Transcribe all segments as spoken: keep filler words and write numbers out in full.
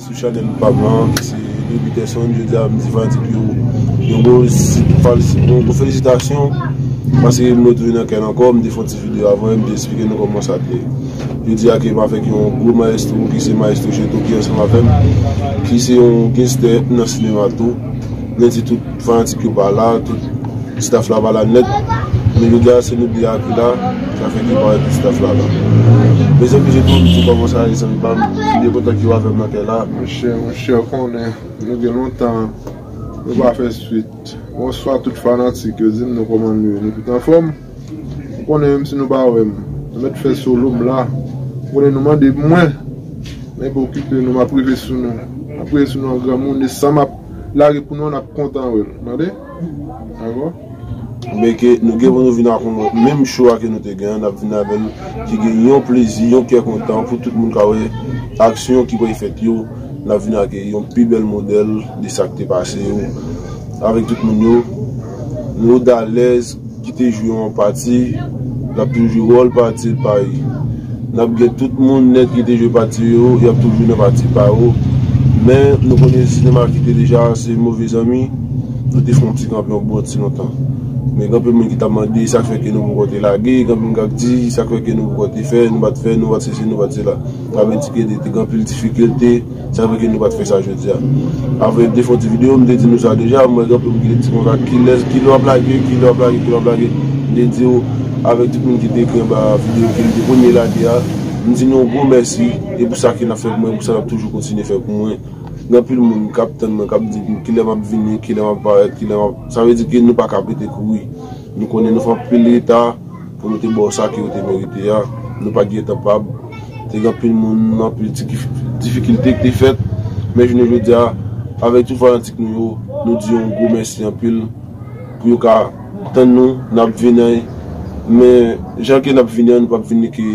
Sou chanèl pa m lan, ki se Louis Peterson, jodi a m di fanatik yo yon gwo si- fal- yon gwo felisitasyon, paske m retounen nan kay la ankò, m te fè yon ti videyo avan, m te eksplike nou kòman sa te ye. Jodi a ke m avèk yon gwo mayestwo, ki se mayestwo Cheto, ki ansanm avè m, ki se yon gangstè nan sinema tou. Lendi tout fanatik yo pa la, tout staff la pa la nèt. Men jodi a se nou de a ki la, sa fè ke parèt tout staff la la. Mezanmi, je tou, m di kòman sa ye, zanmi pa m, m byen kontan ke w avè m nan kay la. Monchè, monchè, ou konnen, nou gen lontan nou pa fè swit. Bonswa tout fanatik yo, di m nou kòman nou ye, nou tout anfòm? Ou konnen, menm si nou pa wè m, nou mèt fè solo m la. Ou konnen, nou mande pou mwen, men pa okipe nou, m ap rive sou nou. M ap rive sou nou an granmoun, e sa m ap lage pou nou, n ap kontan wè l. Tande? Dakò? Men ke nou gen pou nou vin ak yon menm cho a ke nou te gen an, n ap vin avè l, ki gen yon plezi, yon kè kontan pou tout moun ka wè aksyon ki pral fèt yo. N ap vin ak yon pi bèl modèl de sa k te pase yo avèk tout moun yo. Lodalèz ki te jwe yon pati, l ap toujou jwe wòl pati l pa ye. N ap gen tout moun nèt ki te jwe pati yo, y ap toujou nan pati pa yo. Men nou konnen sinema kite deja, se move zanmi. Nou te fè yon ti kanpe yon bon ti lontan. Men gen anpil moun ki t ap mande sa k fè ke nou poko te lage, gen anpil moun k ap di sa k fè ke nou poko te fè, nou pa t fè, nou pa t sesi, nou pa t sela. Sa vle di ke te, te gen anpil difikilte, sa fè ke nou pa t fè sa jodi a. Avèk defo ti videyo, m te di nou sa deja, m wè gen anpil moun ki te di konsa, kilè, kilè w ap lage, kilè w ap lage, kilè w ap lage. M te di yo, avèk tout moun ki te ekri anba videyo ke m te premye lage a, m di nou yon gwo mèsi, e pou sa ke n ap fè pou mwen, pou sa n ap toujou kontinye fè pou mwen. Gen anpil moun k ap tann mwen, k ap di m kilè m ap vini, kilè m ap parèt, kilè m ap, sa vle di ke nou pa ka rete kouri. Nou konnen nou fè anpil reta pou nou te ba w sa ke w te merite a. Nou pa t gentan pab. Te gen anpil moun, anpil ti kif- difikilte ki te fèt. Men jounen jodi a, avèk tout fanatik nou yo, nou di yo yon gwo mèsi anpil pou yo ka tann nou, n ap vini. Men jan ke n ap vini an, nou p ap vini ke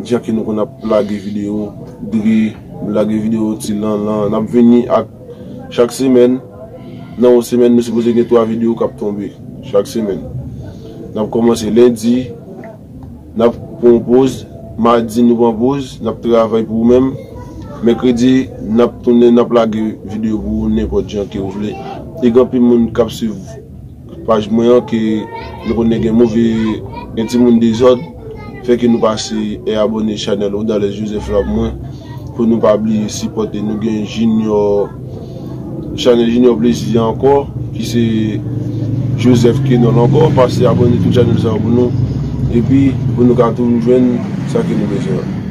jan ke nou konn ap lage videyo, dri, nou lage videyo ti lan lan. N ap vini ak chak semèn. Nan yon semèn, nou sipoze gen twa videyo k ap tonbe chak semèn. N ap kòmanse lendi, n ap pran yon poz. Madi, nou pran poz, n ap travay pou ou menm. Mèkredi, n ap tounen, n ap lage videyo pou ou nenpòt jan ke ou vle. E gen anpil moun k ap swiv paj mwen an ke nou konnen gen move, gen timoun dezòd, fè ke nou pase e abòne chanèl Odalès Joseph la pou mwen, pou nou pa bliye sipòte nou. Gen Junior, chanèl Junior Plezi ankò, ki se Joseph Kenol ankò, pase abòne tout chanèl sa yo pou nou, epi pou nou ka toujou jwenn sa ke nou bezwen an.